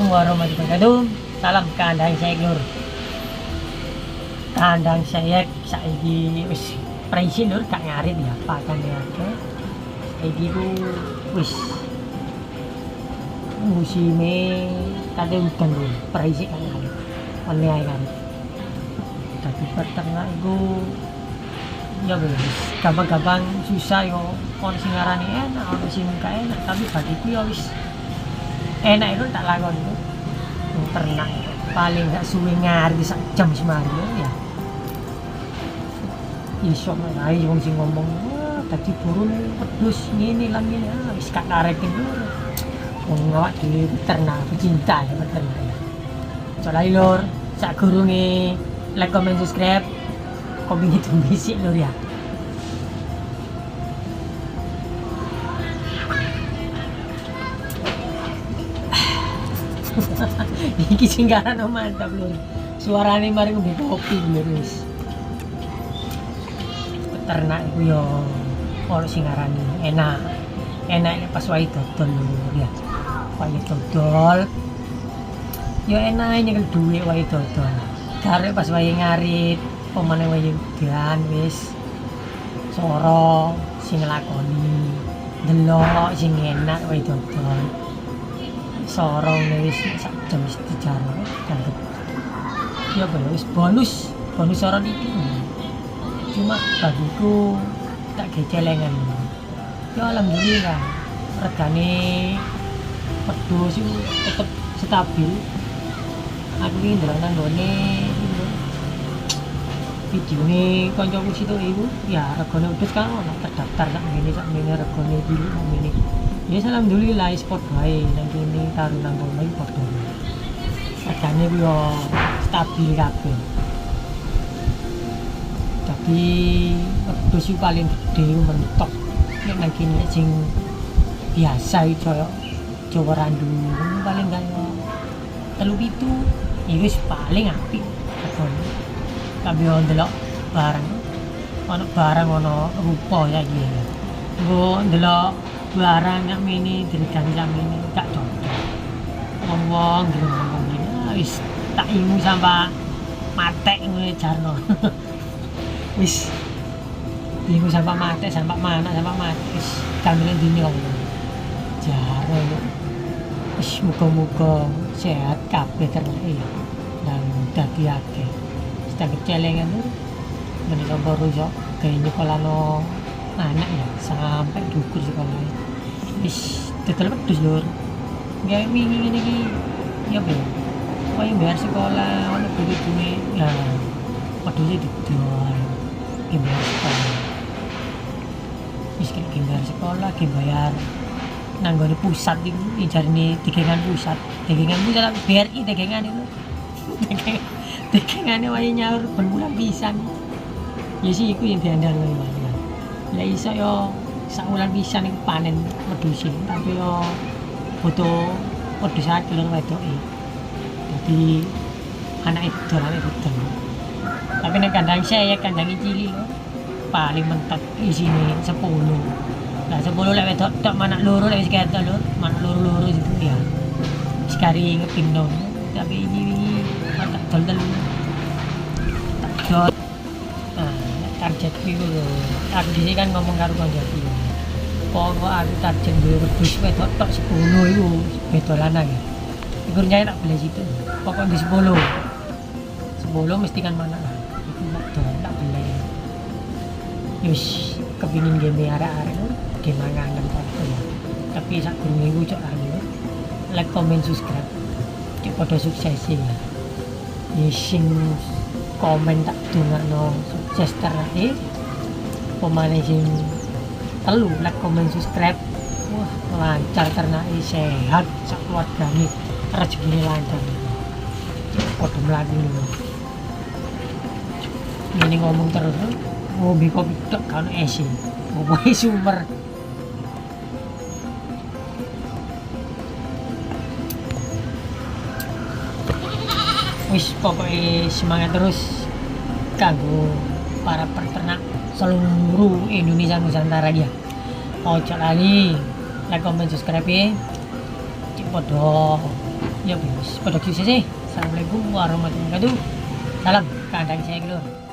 Assalamualaikum warahmatullahi wabarakatuh. Salam kandang seyek lur. Kandang seyek saiki wis presi lur, gak ngarit ya pakan ya. Saiki ku wis musime kate udan lur, presi gak ngarit. Wene ae ngarit. Dadi peternak iku ya wis gampang-gampang susah yo, ono sing ngarani enak, ono sing gak enak, tapi bagiku ya wis enak itu tak lakoni itu. Ternak paling gak suwe ngarit sak jam semari ya. Iso ae wong sing ngomong, wah dadi burung wedhus ngene lan ngene, ah wis gak tarekin lur. Wong awak dhewe peternak, pecinta ya peternak ya. Soalnya lur, sak gurunge like, comment, subscribe, kopi itu bisik lur ya. Iki singkaran mantap lur. Suarane mari ngombe kopi lur wis. Peternak iku yo ono sing ngarani enak. Enak nek pas wae dodol lur ya. Wae dodol. Yo enak nyekel dhuwit wae dodol. Karep pas wae ngarit, pemane wae udan wis. Soro sing nglakoni, delok sing enak wae dodol. Sorong wis sak jam wis dijarno dianggep ya apa ya wis bonus soron iki. Cuma bagiku tak gecelengan ya alhamdulillah regane wedhus iku tetep stabil. Aku iki ndelok nang nggone videone kancaku situ iku ya regane wedhus kan ono terdaftar sak ngene regane iki ngene. Ya alhamdulillah wis padha ae nang kene karo nang kono iki padha. Regane ku yo stabil kabeh. Dadi wedhus iku paling gedhe iku mentok nek nang kene sing biasa iki koyo Jawa Randu paling gak yo 3-7 iki wis paling apik regane. Kabeh yo ndelok barang ono barang ono rupa saiki. Engko ndelok barang sak mene diregani sak mene gak cocok. Wong-wong gelem ngomong ngene wis tak ingu sampa matek ngene jarno. Wis ingu sampa matek sampa mana sampa matek wis kamile ndine wong. Jarno wis muga-muga sehat kabeh ternake ya. Dan dadi akeh. Wis tak celengan lur. Menika baru iso gawe nyekolano anak ya sampai dukur sekolah. Wis dodol wedhus lur. Gawe wingi ngene iki ya apa ya? Kaya bayar sekolah ono duit-duit ya wedhuse didol. Ge bayar sekolah. Wis kaya ge bayar sekolah, ge bayar nang nggone pusat iku jarine degengan pusat. Degengan pusat BRI degengan itu. Degengane wae nyaur ben wulan pisan. Ya sih iku yang diandalno ya. Lah iso yo sak wulan pisan iku panen wedhuse, tapi yo butuh wedhus akeh lur wedoke. Dadi anake dodol, anake dodol. Tapi nek kandang saya kandang cilik lho, paling mentok isine 10. Lah 10 lek wedok tok manak loro lek wis ketok lur, manak loro-loro situ ya. Wis kari ngepingno. Tapi iki wingi tak dol telu. Tak dol. Nah, target iku lho. Aku dhisik kan ngomong karo kancaku. Pokok aku target duwe wedhus wedok tok 10 iku beda lanang ya. Iku rencana tak beli situ. Pokok di 10. 10 mesti kan mana lah. Iku tak dol, tak beli. Wis kepingin game arek-arek lho, game mangan padha ya. Tapi sak gurunge iku cok lali lho. Like, comment, subscribe. Cek padha sukses ya. Ya sing komen tak dongakno sukses ternake. Pemane sing telu like, comment, subscribe. Wah, lancar ternake, sehat sak keluargane, rezekine lancar. Padha mlaku lho. Ngene ngomong terus lho, ngombe kopi tok gak ono es e. Opo sumber. Wis pokoke semangat terus kanggo para peternak seluruh Indonesia Nusantara ya. Ojo lali like, comment, subscribe ya. Cek padha Ya wis, pada sih. Assalamualaikum warahmatullahi wabarakatuh. Salam kandang saya, lur.